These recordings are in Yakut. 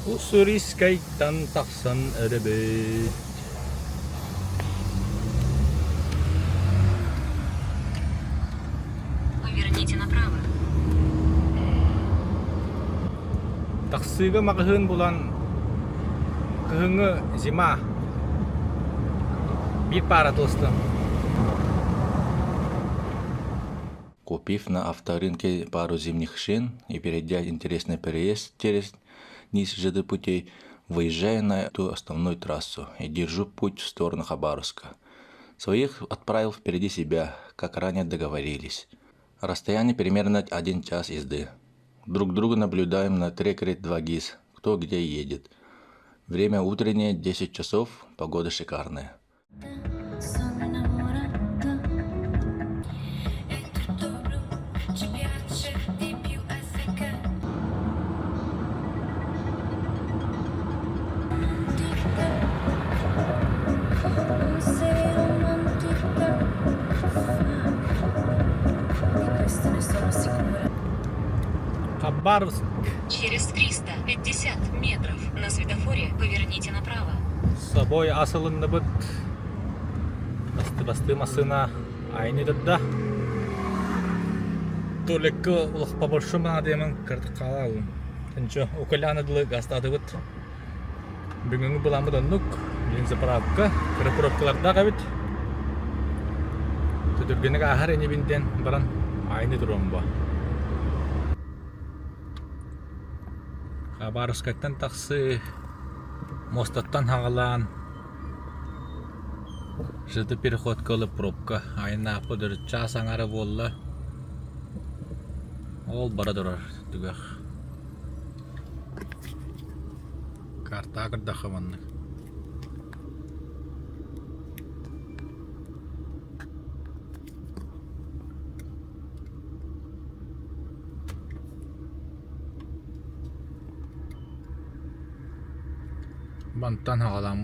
Уссурийскайтан тахсан эрэбит. Поверните направо. Тахсыыга маҕаһыын булан кыһыҥҥы зима биир паара туостум. Купив на авторынке пару зимних шин и перейдя интересный переезд через низ ЖД путей, выезжаю на эту основную трассу и держу путь в сторону Хабаровска. Своих отправил впереди себя, как ранее договорились. Расстояние примерно один час езды. Друг друга наблюдаем на трекере 2ГИС, кто где едет. Время утреннее, 10 часов, погода шикарная. Sono innamorata È tutto blu, ci piace di più SK Romantica Non sei romantica Fuck Di questo ne sono sicura Хабаровск Через 350 метров на светофоре поверните направо. Собой асылынныбыт. Бастыы массыына айны да. Тулекка улах побольше маадемын кырдык хаалалым. Тынча укаляны дылы гастадыбыт. Бүгүҥҥү былааммыт оннук. Билин заправка, кыра пробкалардаах эбит. Төтүргэнник ааһар инибин диэн баран айны туруом бо. Хабаровскайтан тахсыы муостаттан хаҕалаан ЖД переходка ылып пробка айаннаахпыт өрүт чаас аҥара буолла ол бара турар түгэх картаҕа көрдөххө маннык Мантан аҕалан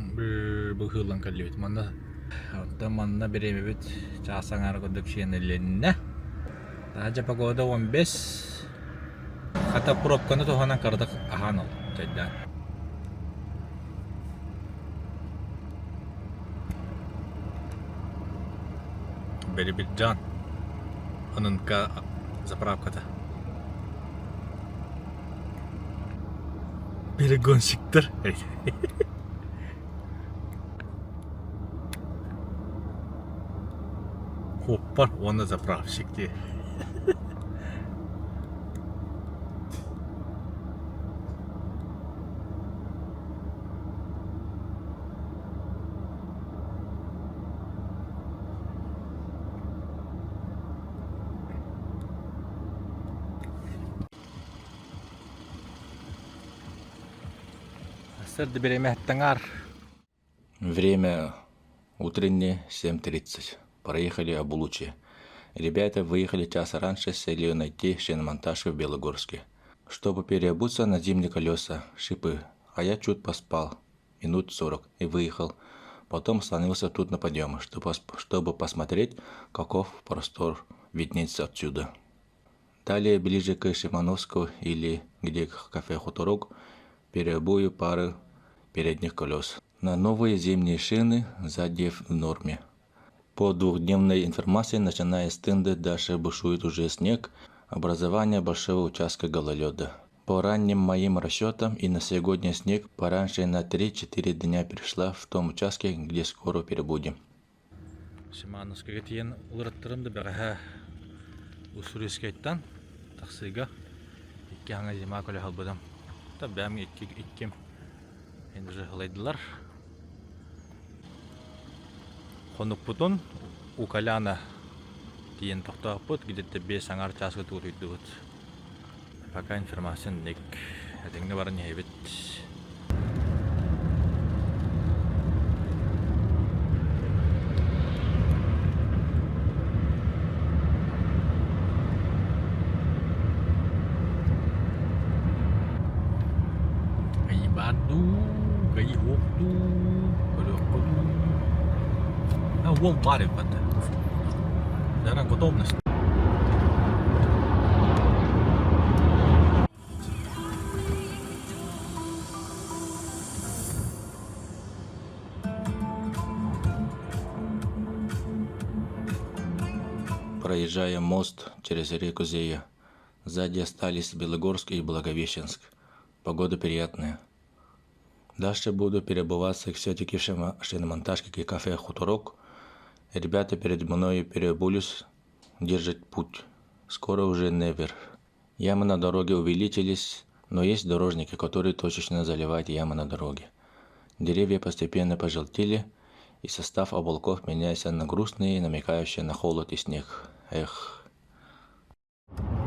быһыылан кэллибит. Манна онтон манна бириэмэбит чаас аҥаара курдук сиэнилиннэ. Таһырдьа погода 15. Хата пробканы туһанан кыратык аһаан ыл чайдаан. Биробиджан ННК заправката. Перегонщиктар. Хоппар уонна заправщик дии. Время утреннее, 7.30. Проехали Облучье. Ребята выехали час раньше с целью найти шиномонтажку в Белогорске. Чтобы переобуться на зимние колеса, шипы, а я чуть поспал, минут 40, и выехал. Потом остановился тут на подъеме, чтобы посмотреть, каков простор виднеется отсюда. Далее ближе к Шимановску или где кафе «Хуторок» переобую пары передних колес. На новые зимние шины сзади в норме. По двухдневной информации, начиная с Тынды, дальше бушует уже снег, образование большого участка гололеда. По ранним моим расчетам и на сегодня снег пораньше на 3-4 дня пришла в том участке, где скоро перебудем. Шимановскайга тиийэн уларыттарым да бэҕэһээ Уссурийскайтан тахсыыга икки аҥа зима көлө аһылбытым. Бэйэм икки икким уже ылайдылар. Хонукпутун Укаляна тиийэн тохтооппут, где-то биэс аҥаар чааска утуйдубут. Пока информация инник этэҥҥэ баран иһэбит. Кайы баар дуу, кайы суох дуу, көрүөххэ дуу. А уол баар эбит Наверное, готовность. проезжаем мост через реку Зея. Сзади остались Белогорск и Благовещенск. Погода приятная. Дальше буду переобуваться все-таки в шиномонтажке кафе «Хуторок». Ребята перед мной переобулись, держат путь. Скоро уже Невер. Ямы на дороге увеличились, но есть дорожники, которые точечно заливают ямы на дороге. Деревья постепенно пожелтели, и состав облаков меняется на грустные, намекающие на холод и снег. Эх.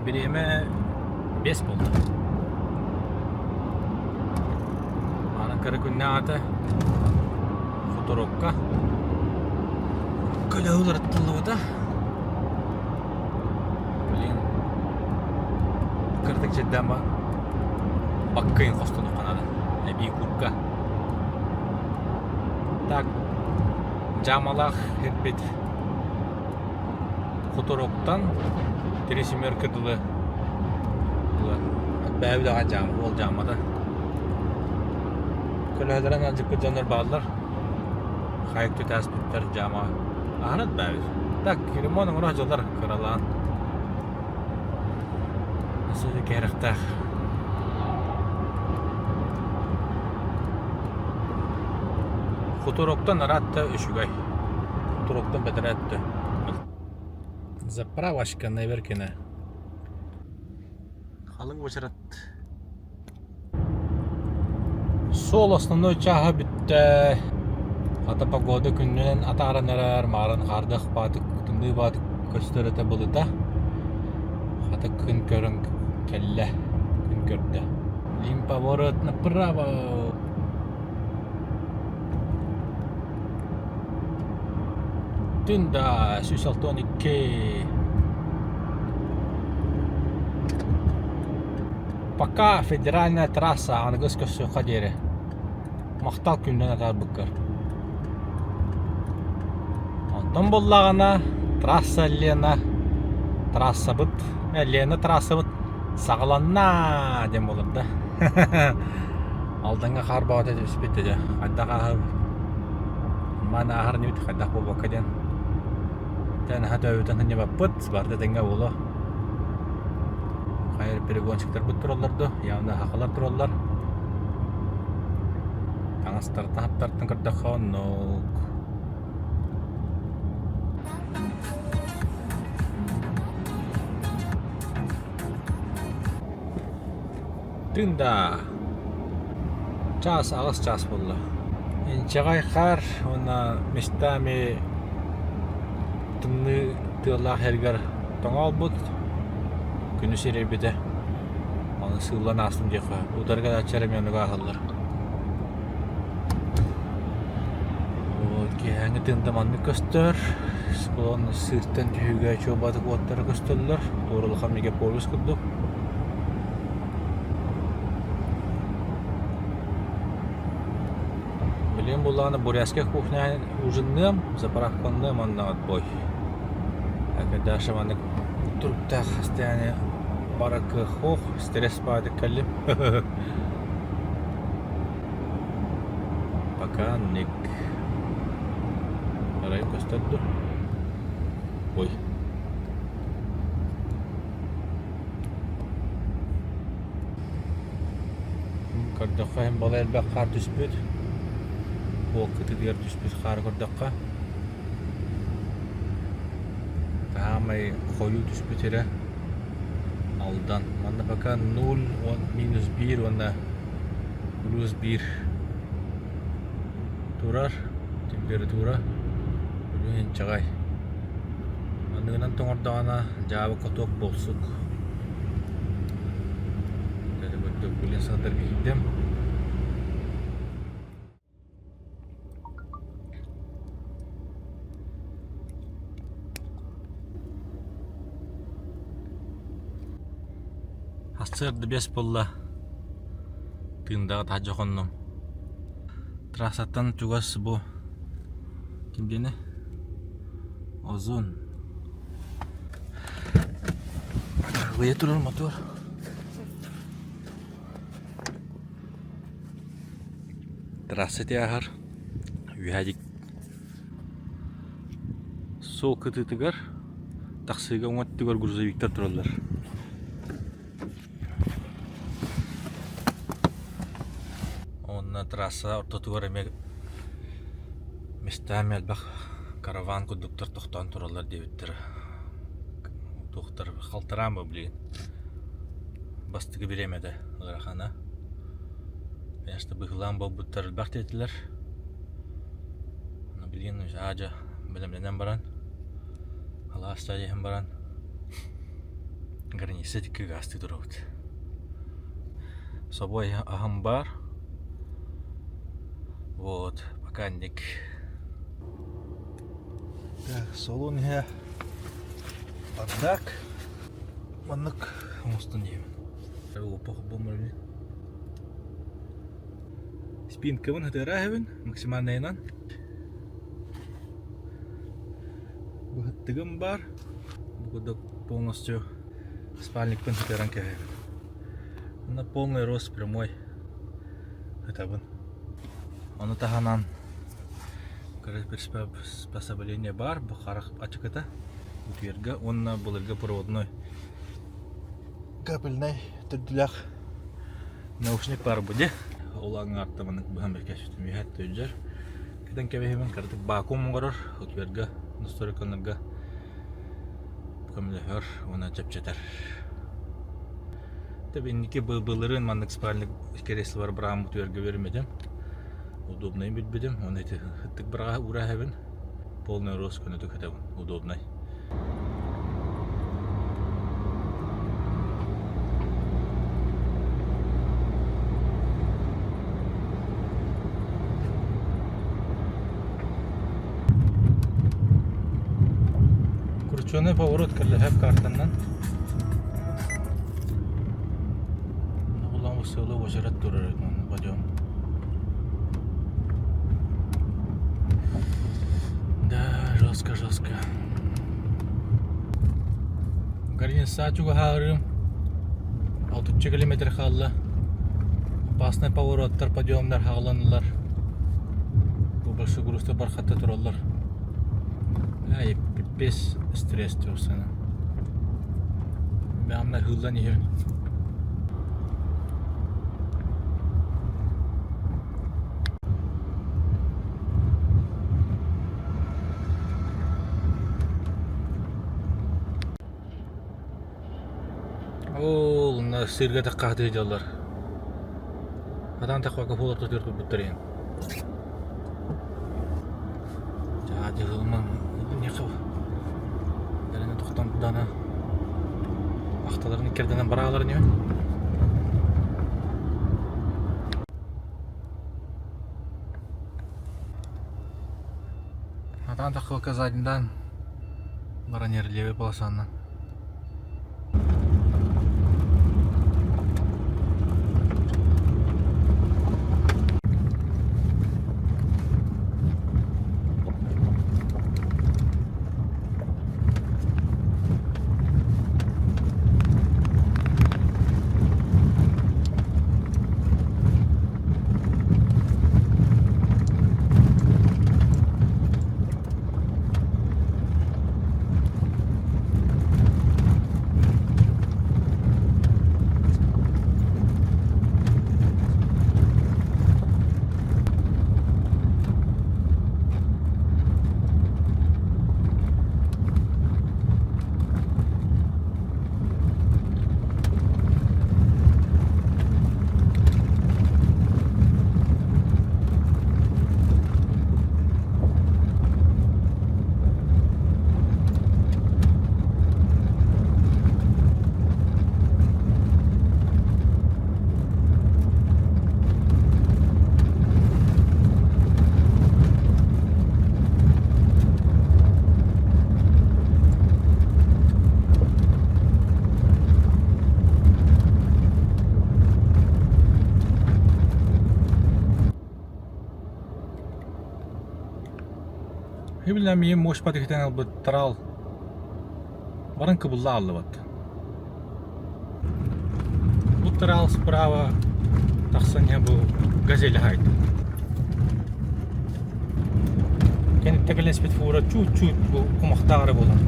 Бириэмэ биэс буолла. Аны кыра күннээх ата хуторокка көлөһө уларыттыллыбыта. Блин, кырдык сирдээн баккыйын хостонуохха наада. Эбии курка. Так, дьаамалаах ирбит Хуторуктан Три семерка дылы бэйэбит аҕа дьаам уол дьаамата. Көлөһөлөрөн алдьыппыт дьоннор бааллар. Хайык түтээспиттэр дьаама аһанат бэйэбит. Так, ремонт оҥоро дьоллор кыралаан. Өссө кэрэхтээх. Хуторуктан араатта үчүгэй. Хуторуктан бэтэрээтте. Заправочка Неверкина. Халыҥ уочарат. Суол основной чааһа бүттэ. Хата погода күнүнэн атааран эрэр, маарын хаардах баатык, тымныы баатык көстөр этэ былыта. Хата күн көрөн кэллэ, күн көрдө. Лим поворот направо. Тында 162. Пока федеральная трасса аныгыс көрсүөххэ диэри. Махтал күннэн атаарбыккар. Онтон буллаҕына трасса Лена трассабыт Лена трассабыт саҕаланна диэн буолар да. Алдаҥҥа хаар бөҕөтө түспүт дьэ хайдах ааһар мааны ааһар инибит хайдах буолбакка диэн Тэ наһаа төбөбүтүн сынньыбаппыт барыта тэҥҥэ буолуо хайа перегонщиктарбыт тураллар дуо явно хахалар тураллар таҥастартан хаптартан көрдөххө оннук Тында чаас аҕыс чаас буолла. Инчэҕэй хаар уонна местами тымныы тыаллаах эргэр тоҥоолбут күнүс ириэрбитэ. Аны сыыллан аастым диэххэ утарыга даачча эрэ эмиэ ааһаллар. Вот киэһээҥҥи тында маннык көстөр. Склон сыыртан түһүүгэ чуобатык уоттара көстөллөр. Туора улахан мегаполис курдук. Билигин буллаҕына бурятскай кухня ужинныам, заправкаланыам уонна отбой. Даша маннык туруктаах состояние баракы хоох, стресс баадык кэллим. Пока ник. Арай көстөр дуо? Ой. Көрдөххө иһин балай элбэх хаар түспүт. Уол кытыытыгар түспүт хаары көрдөххө. Саамай хойуу түспүт сирэ Алдан. Манна пока 0, минус 1 уонна плюс 1 турар температура бүгүн инчэҕэй. Манныгынан тоҥордоҕуна дьаабы каток буолсук. Курдук билин саатарга киирдим. Сарсыарда биэс буолла. Тыындаҕа таһырдьа хоннум. Трассаттан чугас бу ким диэни Озон. Ыйа турар мотуор. Трасса ааһар үөһээ суол кытыытыгар. Тахсыыга уҥа өттүгэр грузовиктар тураллар. Уонна трасса ортотугар эмиэ местами элбэх караван курдуктар тохтоон тураллар диэбиттэрэ. Туохтар халтараан бу билигин. Бастакы бириэмэтэ ыарахана. Конечно, быһыылаан буолбуттар элбэх диэтилэр. Но билигин аа-дьаа бэлэмнэнэн баран, алаастаан иһэн баран граница диэки гаастыы турабыт. Собой аһым баар. Вот, пока инник. Так, салон иһэ бардак. Маннык оҥостон диэбин. Опа бомбарбын. Спинкабын хатыара иһэбин максимальнайынан. Быһыттыгым баар. Бу курдук полностью спальникпын сытыаран кэбиһэбин. На полный рост прямой ытабын. Ону таһынан приспособление баар, бу харах ачыкыта утуйарга уонна былыргы проводной капельнай төрдүлээх наушник баар бу дии. Ол аҥаарта маннык быһан бэркэ түмүһэт төдьөр. Кэтэн кэбиһэбин кыратык вакуум оҥорор, утуйарга, настройкаларга көмөлөһөр уонна чэпчэтэр. Тэп инники былырыын маннык спальник креслолар быраҕан утуйарга үөрэммитим. Удобнайын билбитим. Уонна ити ытык быраҕа уураһабын. Полный рост көнөтүк ытабын. Удобнай. Крученый поворот кэллэһэп картанан. Улам сылы уочарат турар пойдем. Да, жестко, жестко. Граница чугаһаарым. 6 километр хаалла. Опасный повороттар, подъемнар хааланылар. Бу большой грузтар бархатта тураллар. Ай, пипец стресс туохсана. Бэҕэмнэр ыһыллан иһэбин. Ол онно сыырга таххаатыы дьаллар. Хатаан таххака фул ортотугар турбуттар иһин. Дьаһылыман нехов. Дәрәне тохтон дана ахталарын иккерденен бараалар ньү. Хатаан таххака задньдан баран иһэр левый полосанан. Билэн миин муоспат иһитэн ылбыт трал баран кыбылла ааллыбат. Бу трал справа тахсан иһэ бу газель хаайда. Кэнниттэн кэлэн испит фура чуут-чуут бу кумахтаах эрэ буолан.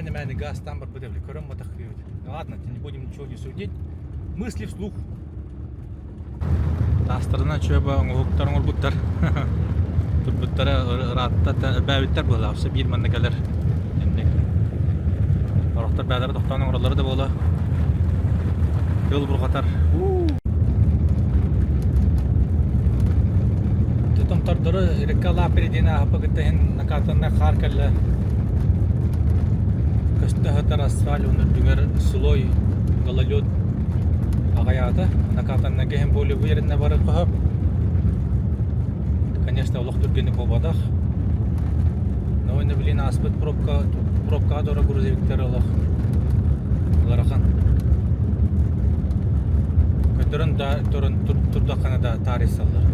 Мээнэ-мээнэ газтаан барбыт эбит, көрөн батахтыыбыт. Ладно, не будем ничего не судить. Мысли вслух. Таастарынан чүөбэ оҥоһуктар оҥорбуттар. Турбуттара ыраатта элбээбиттэр быһыылаах. Өссө биир манна кэлэр. Инник. Сорохтор бэйэлэрэ тохтоон оҥороллоро да буолуо. Тыал бурҕатар. Томтордору река Лапери диэн ааһаппа кытта иһин накатаннай хаар кэллэ. Көстө сытар асфальт уонна үрдүгэр слой гололед аҕайаата. Накатаннайга иһин более уверенно бары хоһоп. Конечно, олох түргэнник буолбатах. Но инна билин ааспыт пробка пробкаҕа дора грузовиктар олох ыарахан. Көрдөрөн да туран турдаххына да таарыйсаллар.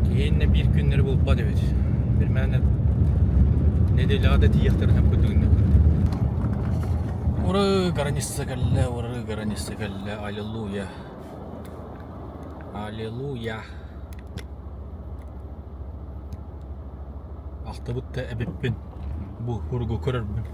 Киһиннэ биир күннэри булбат эбит. Бирмээнэ нэдиэлэҕэ да тиийиэхтэрин сөп курдук. Уры граница кэллэ, уры граница кэллэ, аллилуйя. Аллилуйя. Ахтыбыт да эбиппин бу куругу көрөрбүн.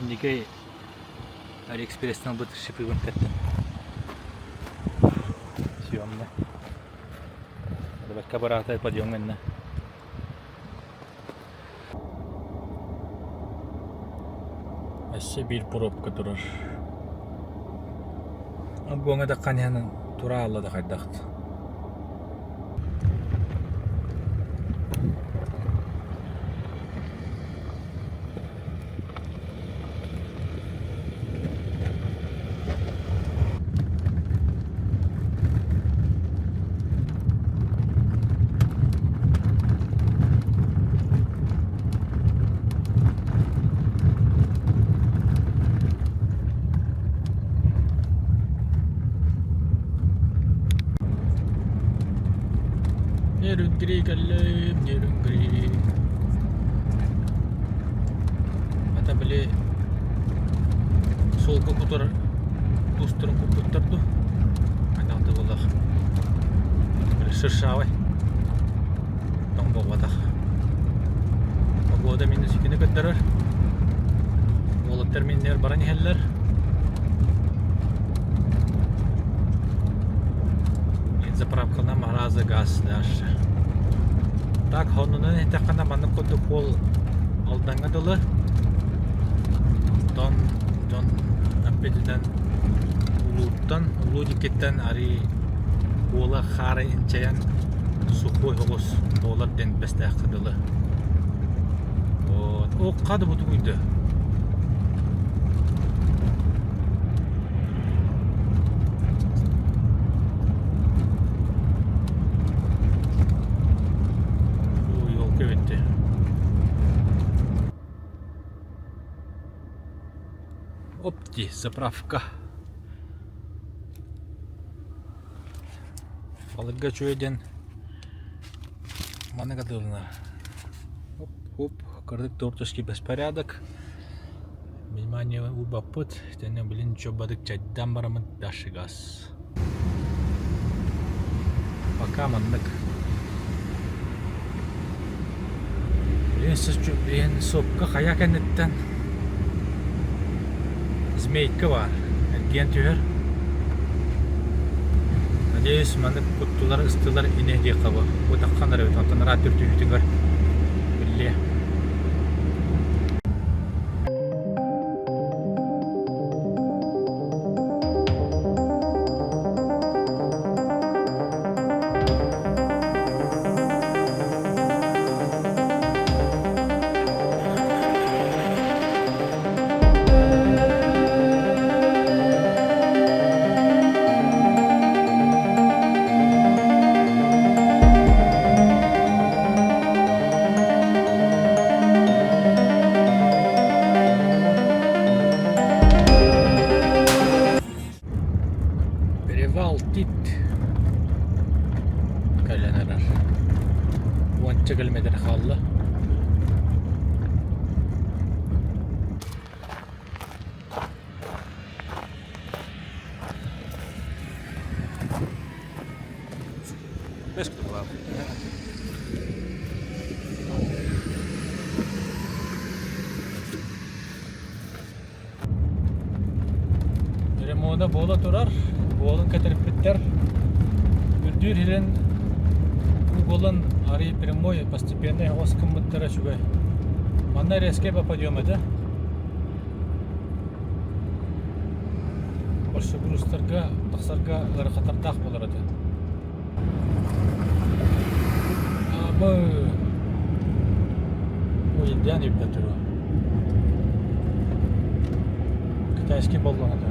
Индикей Алиэкспресстэн ылбыт шипыбын кэттим. Съемно. Бакка бараата подъемҥа иннэ. Өссө биир пробка турар. Обгоҥҥа даххан иһэн тура аалла да хайдах Нерюнгри кэллим, Нерюнгри. Это били суолга кутар туустарын куппуттар дуу? Хайдах да буоллах. Шершавай. Тоҥ буолбатах. Погода минус иккини көрдөрөр. Уолаттар миннэр баран иһэллэр. Заправканан мараза газ дальше. Так, оннунан эттэххинэ маннык курдук уол Алдаҥҥа дылы. Онтон дьон эппитинэн Улууттан, Улуу диэкиттэн арыы уола хаары инчэйэн сухой оҕус буолар диэн бэстээххэ дылы. Вот. Окка да бутугуйда. Елка битти. Опти, заправка. Балыга үчүгэй диэн маннык атыыланар. Оп, кырдык творческий беспорядок. Внимание уурбаппыт. Итиннэ билин чобадык чайдан бараммыт дальше газ. Пока маннык. Билин сопка хайа кэнниттэн змейка баар. Эргийэн түһэр. Надеюсь, маннык куттулар, ыстылар ини диэххэ бу. Бу таххан эрэ эбит. Онтон ыраат түртүһүүтүгэр биллиэ. Перевал Тит кэлэн эрэр. Уонча километр хаалла. Ремона буола турар, буолун кэтэрпиттэр. Үрдүүр сирин уголун арый прямой постепенный оҕус гыммыттара үчүгэй. Манна резкий попадем этэ. Большегрузтарга тахсарга ыарахаттардаах буолар этэ. Абы Ой, идеально үрдэ туруо. Китайский боллоҥ этэ.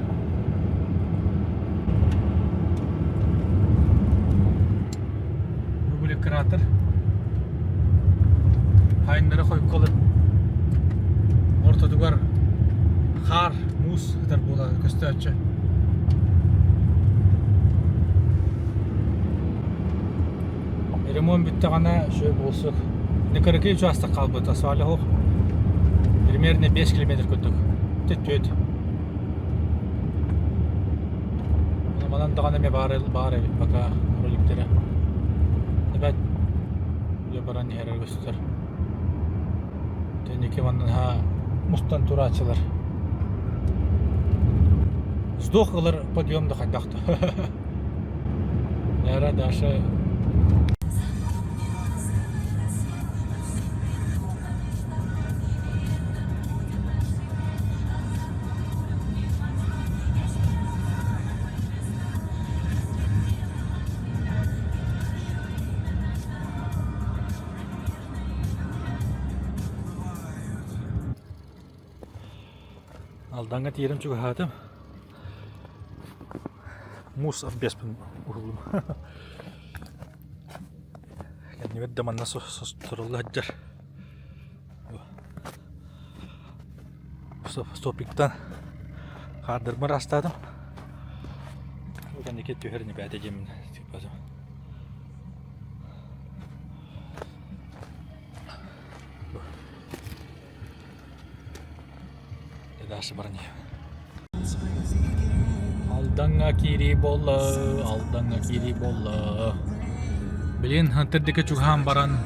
Бу били кратер. Хайыннары хойуккалын ортотугар хаар, муус ытар буола көстөөччү. Ремонт бүттэҕинэ үчүгэй буолсук. Кыракый учаастак хаалбыт, асфальт оһох примерно 5 километр курдук. Түт-түт. Манан даҕаны эмиэ баар, баар эбит пока роликтара. Эбэт үлэ баран иһэр көстөр. Тэники манна мустан турааччылар. Сдох ылар подъем да хайдах да. Наверное, Даша Алдаҥҥа тиийэрим чугаһаатым. Муус арбеспын уһуллум. Кэннибэр да манна состорулла сылдьар. Стопиктан хаардырмар астаатым. Кэнники түһэр нипээтэ диэммин тыыппатым. Дальше баран Алдаҥҥа киирии буолла, Алдаҥҥа киирии буолла. Билигин Хантырдыка чугаһаан баран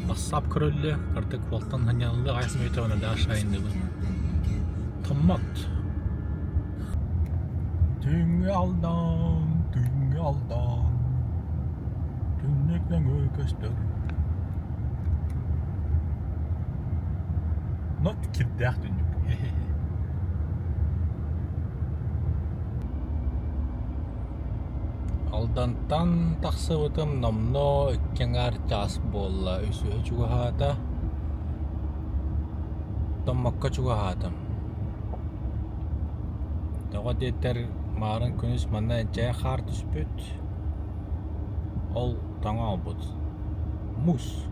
бассаап көрүллэ, кырдык уолтан ханньаллы аҕайас мүнүүтэ Даша айанныыбын. Томмот. Түҥҥү Алдан, түҥҥү Алдан, түннүк нөҥүө көстөр. Но кирдээх түннүк. Алдантан тахсыбытым номнуо икки аҥаар чаас буолла, үсүһэ чугаһаата. Томмокко чугаһаатым. Тоҕо диэтэр маарын күнүс манна дьэ хаар түспүт, ол тоҥообут. Муус.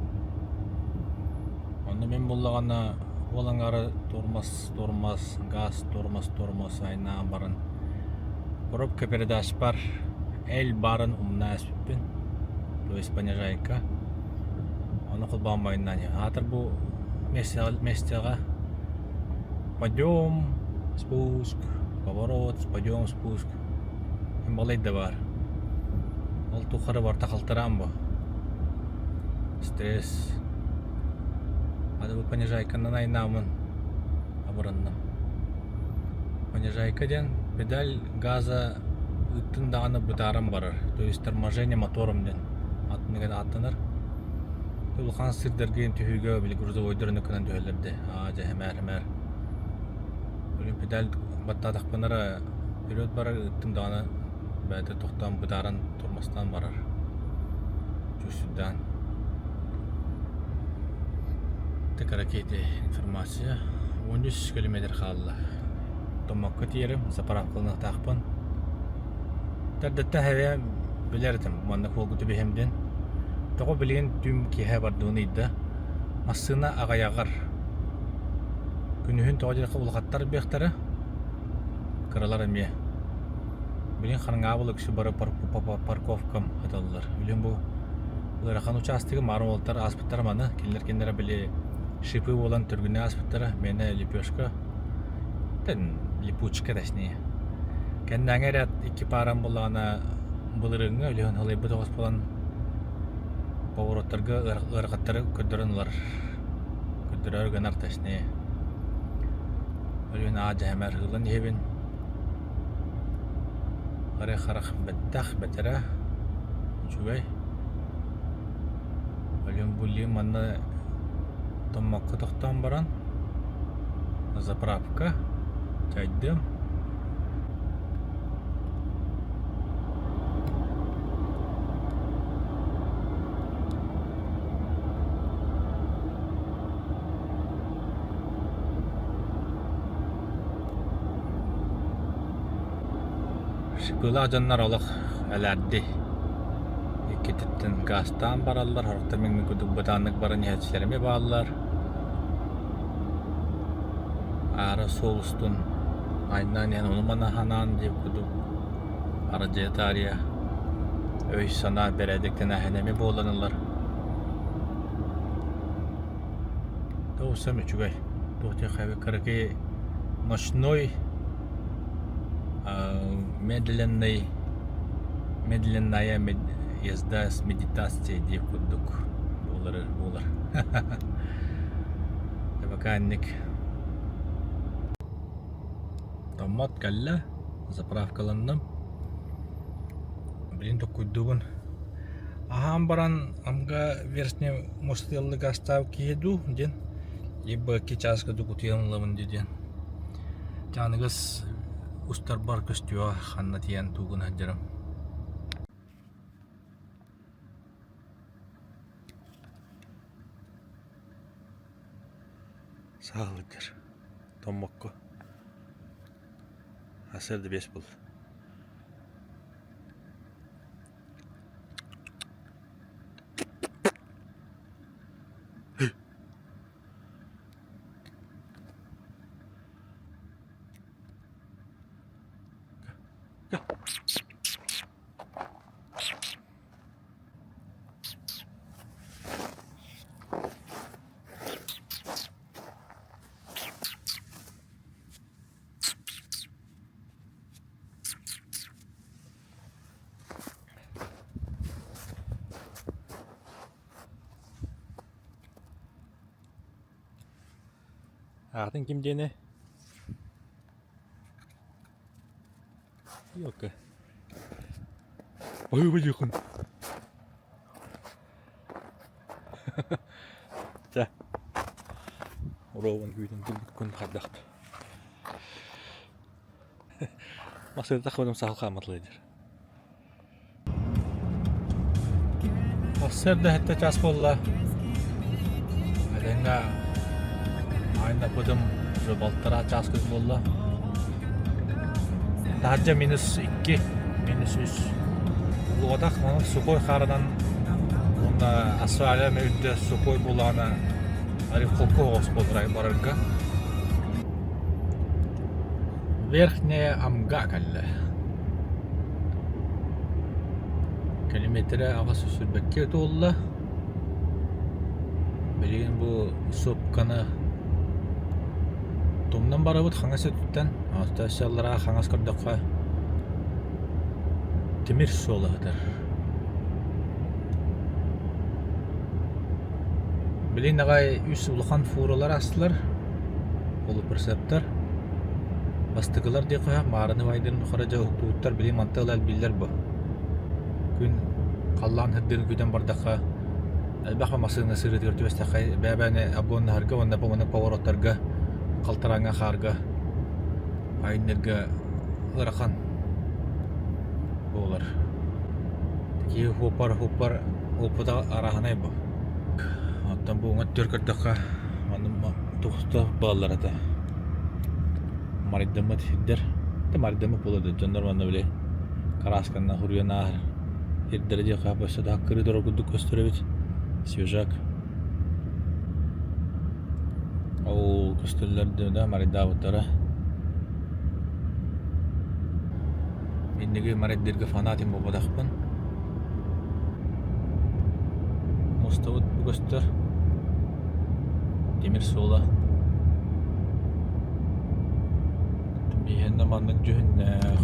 Онно мин буллаҕына уол аҥаара тормоз, тормоз, газ, тормоз, тормоз айнаан баран коробка передачпар L баарын умна эспиппин, то есть понижайка. Ону холбоон байыннаан аатыр бу миэстэҕэ подъем, спуск, поворот, подъем, спуск балай да баар. Ол тухары барыта халтараан бу. Стресс. Аны бу понижайканан айнааммын абыранным. Понижайка диэн педаль газа ыыттын даҕаны бытааран барар. То есть торможение мотором диэн аттыныгар ааттанар. Улахан сирдэргэ түһүүгэ били грузовойдар өнөкөнөн түһэллэр дии. Аа дьэ хэмээр-хэмээр. Педаль баттаатахпына эрэ вперед барар ыыттым даҕаны бэйэтэ тохтоон бытааран тормозтаан барар. Чувствуйдаан. Так ракеты информация. 13 километр хаалла. Томмокко тиийэрим, заправкаланыахтаахпын. Төрдөттөн эһэбэ билэр этим, манна куолгу түбэһиэм диэн. Тоҕо билигин түүн киэһэ бардыбын ыйда. Массыына аҕыйаҕар. Күнүһүн тоҕо диэххэ улахаттар биэхтэрэ, кыралар эмиэ. Билигин хараҥаабыл үксү бары парковкам ыталлар. Билигин бу ыарахан учаастагы маар уолаттар ааспыттара маны. Кинилэр кинилэрэ били шипы буолан түргүнэ ааспыттара. Миэнэ лепешка липучка точнее. Кэннээҥи эрэ икки паарам буоллаҕына былырыыҥҥы Өлүөн халыйбыт оҕус буолан повороттарга ыарахаттары көрдөрөн ылар. Көрдөрөөр гынар точнее. Өлүөн аа дьэһэмэр ыылан иһэбин. Арай харах бэттэх бэтэрэ үчүгэй. Өлүөн буллуйум манна Томмокко тохтоон баран заправка чайдыам. Шипылаах дьоннор олох элээрдий. Иккититтэн гаастаан бараллар, сорохтор мин курдук бытааннык баран иһээччилэр эмиэ бааллар. Аара суол устун айаннаан иһэн ону-маны санаан диэбит курдук арадьыйа таарыйа өй-санаа бэрээдэктэнээһинэ эмиэ буолан ылар. Тоҕусам үчүгэй. Туох диэххэ кыракый ночной медленный медленная езда с медитацией диэх курдук буолар буолар. Пока инник Томмот кэллэ, заправкаланным. Блин, токкуйдуубун. Аһаан баран Амга верхний мостыаллыга астаабыт киһи дуу диэн, либо икки чааска дуу кутуйан ылабын дии диэн. Чааныгас устарбар көстүөҕэ ханна тиийэн тугун сылдьарым. Саалыгар Томмокко Сарсыарда биэс буолла. Аатын ким диэни? Елка. Ой, Чэ, уруогун күүтэн турбут күн хайдах Масыырдах кыбытым саһыл хаамматылай диир. Сарсыарда сэттэ чаас буолла. Этэҥҥэ айаннаппытым уже балтараа чаас курдук буолла. Таһырдьа минус икки, минус үс. Улуҕатах маннык сухой хаарынан уонна асфальа эмэ үрдэ сухой буоллаҕына арый холку оҕус буолар барарга. Верхняя Амга кэллэ. Километрэ аҕыс сүүрбэккэ туолла. Билигин бу сопканы тумнан барабыт хаҥас өттүттэн. Оттон өссө аллараа хаҥас көрдөххө тимир суола сытар. Билигин аҕай үс улахан фуралар аастылар. Полупроцептор. Бастакылар диэххэ маарыны байдарын тухары дьэ уһуктубуттар билигин манта ыла элбииллэр бу. Күн халлаан сырдыгын күүтэн бардахха элбэх массыына сырыытыгар түбэстэххэ бэйэ-бэйэни обгоннаһарга уонна маннык повороттарга халтарааҥҥа хаарга айанныырга ыарахан буолар. Киһи хуоппар хуоппар опыта арааһынай бу. Оттон бу уҥа өттүгэр көрдөххө манна туста бааллар этэ. Марайдаммыт сирдэр. Марайдаммыт буолуо да дьоннор манна били кыраасканан суруйан ааһар сирдэрэ диэххэ өссө да хаккырыы турар курдук көстөр эбит. Свежак. Ол көстөллөр да марайдаабыттара. Инниги марайдыырга фанатим буолбатахпын. Муостабыт бу көстөр. Тимир суола. Биһиэнэ маннык дьүһүннээх.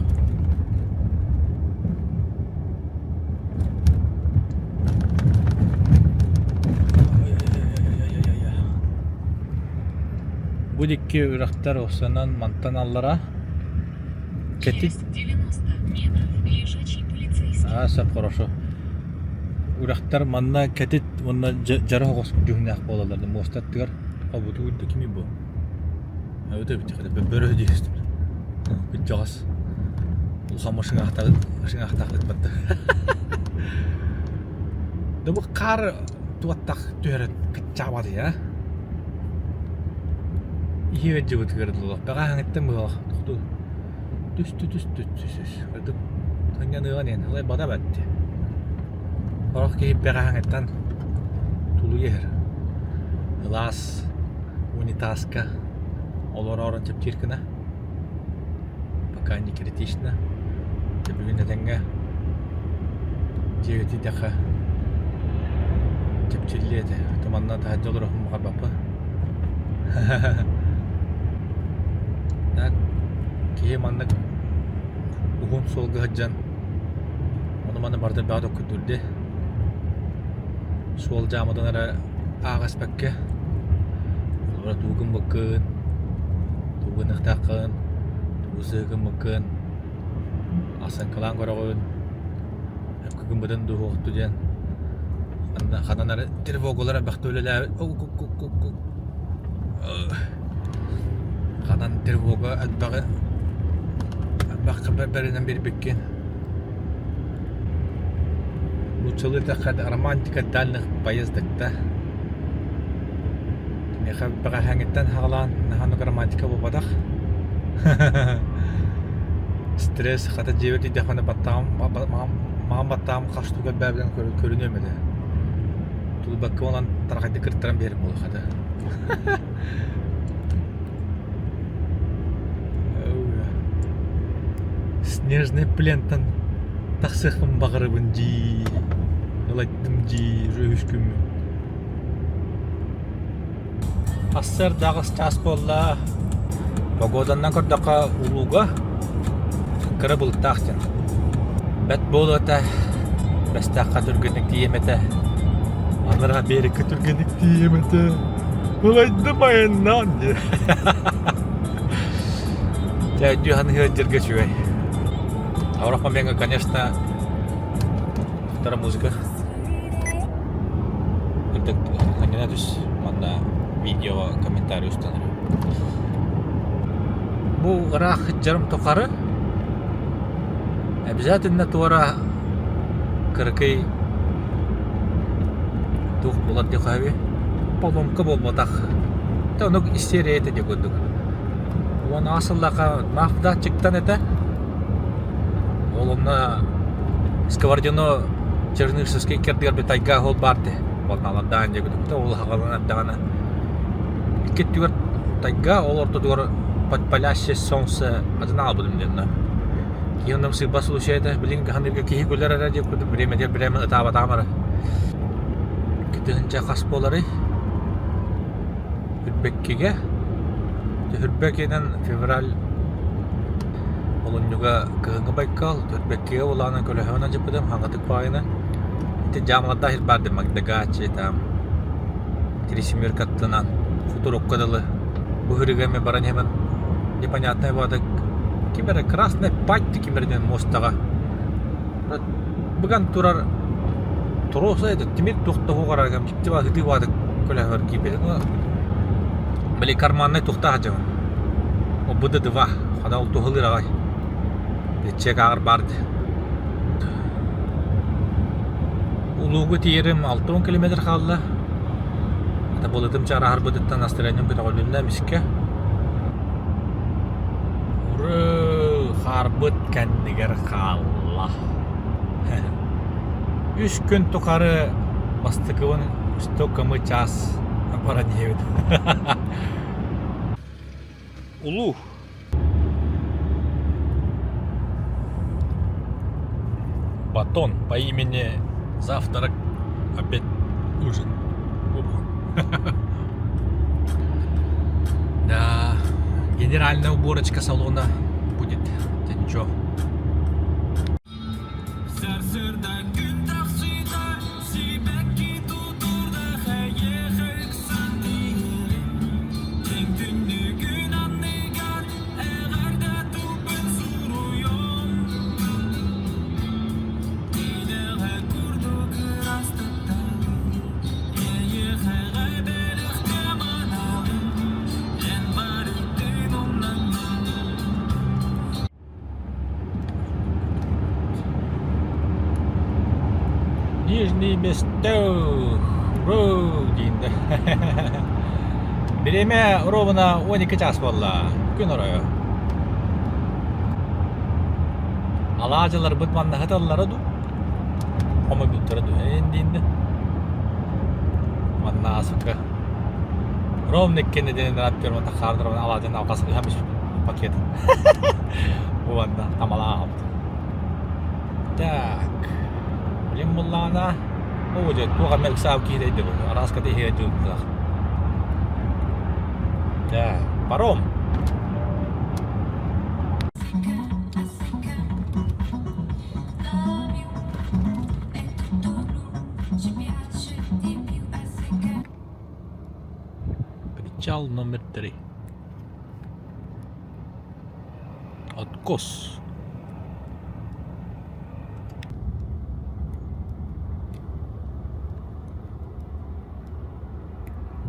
Бу дикки үрэхтэр уопсайынан мантан аллара. Кэтит. Аа, сөп хорошо. Үрэхтэр манна кэтит уонна дьара оҕус дьүһүннээх буолаллар муоста аттыгар хобуту да кими бу? Өтө эбит бөрө диэстим. Кырдьаҕас улахан машинаахтаах ытбатта. Да бу хаар туаттах түһэрэ кыччаабат я. Иһиэ дьыбытыгар дылы. Бэҕэһээҥиттэн быһалах тохтуу. Түстү түстү түс. Ытык сынньаныаҕын иһин ылай бата бэтти. Сорох киһи бэҕэһээҥиттэн тулуйа иһэр. Ылаас унитазка олороорун чэпчиир гына. Пока не критично. Дьэ бүгүн этэҥҥэ дьиэгэ тиийдэххэ чэпчиллиэ этэ. Туманна таһырдьа олоруохпун баҕарбаппын. Так киһи маннык уһун суолга сылдьан ону-маны барыта элбэҕи токкуйдуур Суол дьааматын эрэ ааҕа испэккэ, холобура тугу гыммыккын, тугу гыныахтааххын, тугу сыһы гыммыккын ахсаҥкалаан көрөҕүн, өккө гыммытын дуу суохтуу диэн ханан эрэ тревогалар элбэхтэ үлэлээбит ханан тревога элбэҕи элбэххэ бэринэн биэрбиккин Нууччалыы эттэххэ романтика дальних поездок да Миэхэ бэҕэһээҥҥиттэн саҕалаан наһаа романтика буолбатах. Стресс хата дьиэбэр тиийдэхпинэ баттаҕым маҕан баттаҕым хас штука элбээбитин көрүнүөм этэ. Тулуйбакка буолан тарҕайдык кыртаран биэрэр буолуох этэ. Снежный плентан тахсыахпын баҕарабын дии, ылайдым дии уже үһүс күммүн. Сарсыарда аҕыс чаас буолла. Погоданнан көрдөххө улууга кыра былыттаах диэн. Бэт буолуо этэ, Бэстээххэ түргэнник тиийиэм этэ. Анараа биэриккэ түргэнник тиийиэм этэ. Ылайдым айаннаан диye. Чэ, өйдүү саныыр дьэргэ үчүгэй. Аурах момеҥҥа, конечно, вторая музыка. Үрдүк ханньана түс манна видео комментарий устан Бу ыраах дьарым тухары обязательно туора кыракый туох буолар диэххэ сөбүй поломка буолбатах это оннук истерия этэ диэх курдук уон сыллаахха мафдатчиктан этэ ол онно Сковородино Чернышевский кэрдигэр би тайга ол баар дии волналардаан диэки ол хаҕаланар даҕаны икки өттүгэр тайга ол ортотугар под палящее солнце атын аҕалбытым диэн киһи онно сыыппа случай этэ билигин хаһан киһи күлэр эрэ диэбит курдук бириэмэтигэр бирээмэ ытаабатаҕым эрэ 2000 хас буоларый Үрбэккигэ Түһүрбэкинэн февраль олунньуга кыһыҥҥы Байкал Түһүрбэккигэ улаана көлөһөҕүнэн дьыппытым хаҥатык баайына ити дьаамалардаах сир баар дии Магдагачи там Три семерка аттынан Хуторукка дылы бу сырыыга эмиэ баран иһэммин непонятное баҕата ким эрэ Красная Пать ким эрэ диэн муостаҕа быган турар туруоса это тимир туох да суох араагам дьикти ытыы баҕатык көлөһөр киирбэтин били карманнай туохтаах дьон ОБД-2 хана ол туһалыыр аҕай чек ааҕар баар дии Улууга тиийэрим 60 километр хаалла. Ата былытым чаараһарбытыттан настроением көтөҕүлүннэ эмискэ. Уруу, хаарбыт кэннигэр хаалла. Үс күн тухары бастакыбын 100 км час баран иһэбит. Улуу Батон по имени завтрак, обед, ужин. Да, генеральная уборочка салона будет. Это ничего. Нижний Бестех! Ура! диинде. Бириэмэ ровно 12 час буолла. Күн оройо. Алаадьыларбыт манна сыталлара дуу? Хомойбуттара дуу? Эн диинде. Манна асыкка. Ровно иккини диэн аттыыр хаардарбын алаадьын алҕас ыһан пакет. Уонна тамалаабыт. Так. Билим буллаҕына, оо дьэ, туох эмэ ыксаабыт киһи дэйдэ бу. Араас кэтэ иһэ дьылтах. Так, паром. Причал номер 3. Откос.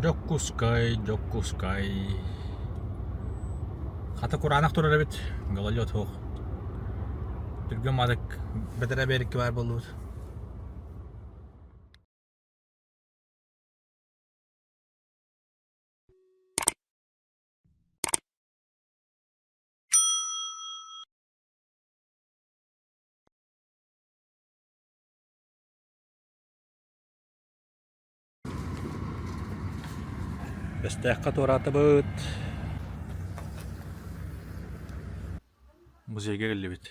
Дьокуускай, Дьокуускай. Хата кураанах турар эбит, гололед суох. Түргэн маадык бэтэрээ бэрикки баар буоллубут. Бэстээххэ туораатыбыт. Музейга кэллибит.